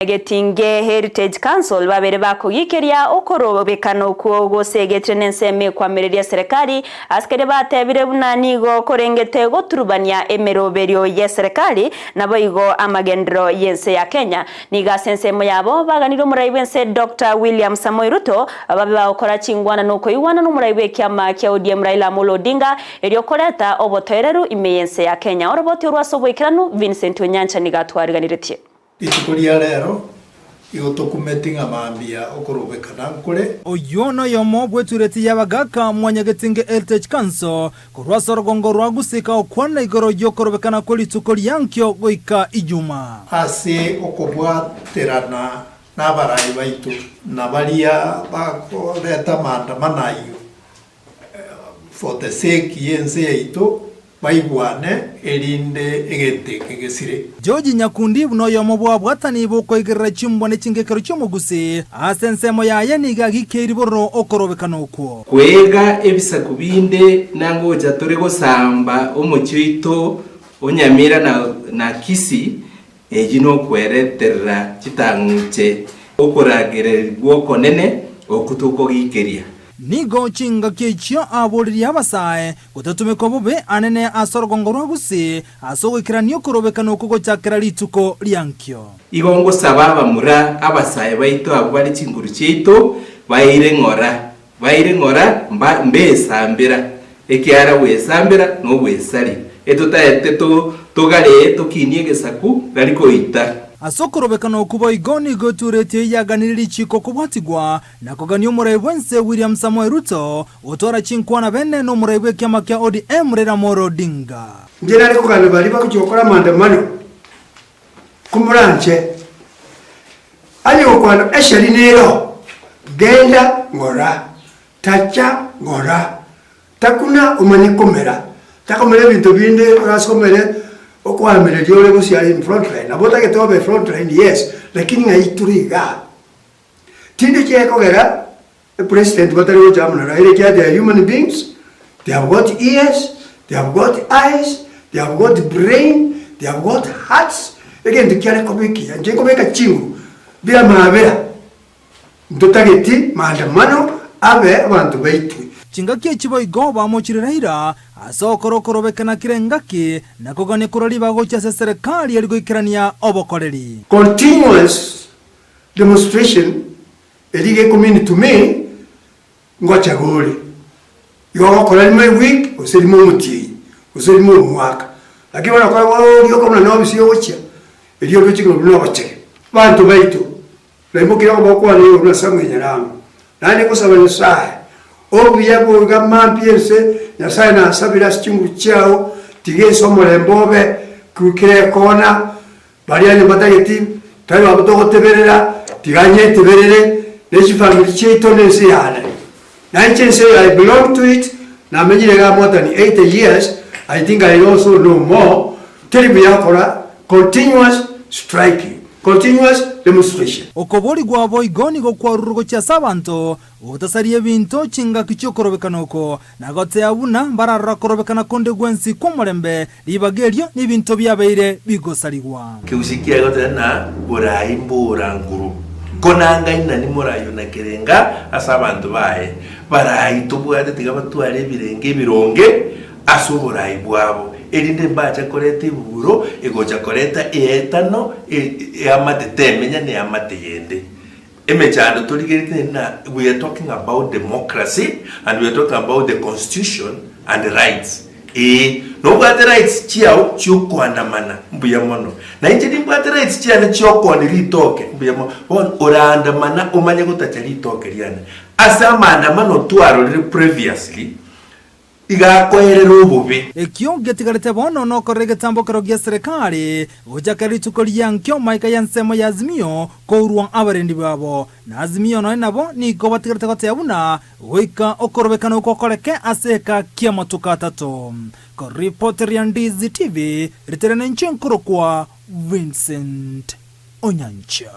Getinge Heritage Council babere bakogikeria okorobekana okwo gosegetire nensemo ekwamireria eserekari ase keria batebire buna nigo korengete goturubania emeroberio y'eserekari naboigo amagenderero y'ense ya Kenya. Nigo ase ensemo yabo baganire omorai bw'ense Doctor William Samoei Ruto babe bagokora chingwana nokoigwana nomorai bw'ekiama kia ODM Raila Amolo Odinga erio koreta obotoereru ime y'ense ya Kenya. Oroboti orwo ase oboikeranu Vincent Onyancha nigo atwariganiretie. Rituko ria rero igo tokumeti ng'a mambia okorobekana nkore. Oyio noyomo bw'etureti y'abagaaka Mwanyagetinge Heritage Council korwa ase orogongo rwa Gusii kagokwana igoro y'okorobekana kwe rituko riankio goika Ijuma. Ase okobwaterana nabarai baito na baria bakoreta amaandamano ayio for the sake y'ense yaito baigwane erinde egento eke gesire. George Nyakundi buna oyomo bw'abwatani bokoigerera chimbwa ne chingekero chi'omogusi ase ensemo yaye nigo agikeiri bororo okorobekana okwo. Kwega ebisaku binde nangocha tore gosamba omochie oito o Nyamira na Kisii, eyio nokwereterera chitang'uche okoragererigwa okonene okwo tokogikeria. Nigo chingaki echio aboririe abasae gotatumekwa bobe anene ase orogongo rwa Gusii ase ogoikerania okorobekana okwo gochakera rituko ria nkio. Igo ngosaba abamura abasae baito abwo bare chinguru chiaito baire ng'ora, baire ng'ora mba mbesambera, ekiagera gwesambera nogwesaria. Etotaete to togaree tokinie egesaku gari koita. Ase okorobekana okwo boigo nigo eturetie eyaganire richiiko kobwatigwa Na kogania omorai bw'ense William Samoei Ruto gotwara chinkwana bene nomorai bw'ekiama kia ODM Raila Amolo Odinga. Inche nare kogania baria bagochia gokora amaandamano, komoranche, aye gokwana esheri nero, genda ng'ora, tacha ng'ora, takuna omanye komera, takomera ebinto binde orase komere okoamereria ore gose aye in front line, nabo otagete obe front line yes, lakini ng'ai tore igaa. Tindi kiekogera president batari gocha amo na Raila ekiagera they are human beings, they have got ears, they have got eyes, they have got brain, they have got hearts, egento kiare koba ekiya inche nkobeka chinguru bia amabera ntotageti maandamano abe abanto baitwe. Chingaki echi boigo bamochire Raila ase ogokora okorobekana kera engaki na kogania korwa ribaga gochia ase eserekari eri goikerania obokoreri. Continuous Demonstration eria iga ekomini to me ngochega ore. Igo ogokora rimo eweek gose rimo omotienyi gose rimo omwaka. Lakini bono okore boria okorwa buna neofisi ogochia erio oroche ng'a buna ogochege. Abanto baito naimokire okoba okwana igoro buna Samuel Nyarango. Naende ngosaba Nyasaye obuya boiga mambia ense Nyasaye nasabire ase chinguru chiao tiga ense omorembe obe kera ekona Baria onye mbatageti, tari babo togoteberera, tiga nyeteberere ne chifamiri chiaito na ense yane. Na inche ense eye I belong to it, namenyire igaa more than 80 years, I think I also know more, teri buya gokora continuous striking, continuous demonstration. Okoborigwa boigo nigo kwarurwe gochia ase abanto, Gotasaria ebinto chingaki chi'okorobekana oko, na gotea buna mbararora korobekana konde gwensi kw'omorembe, ribaga erio nibinto biabeire bigosarigwa. Kegusii kiaye goteba na borai mbora nguru, konanga inani morai ona kerenga ase abanto baye. Barai tobwate tiga batware ebirenge ebironge ase oborai bwabo, erinde mbache koreta ebuburo egocha koreta eetano eamate temenya neamate yende. Emechando torigeretie neri na we are talking about democracy and we are talking about the constitution and rights. Ee, nobwate rights chiao chiokoandamana, mbuya mono. Na inche nimbwate rights chiane chiokooni ritoke, mbuya mono. Bono oraandamana omanye gotacha ritoke riane. Ase amaandamano twarorire previously, Iga akoerera obobe. Ekio getigarete bono nokorora egetambokero gia serikali gochakera rituko ria nkio maika y'ensemo ya Azimio kourwa abarendi babo. Na Azimio nonya nabo nigo batigarete goteba buna goika okorobekana okwo gokoreke ase eka ki'amatuko atato. Koripoteria Ndizi TV, ritere ninche nkorokwa Vincent Onyancha.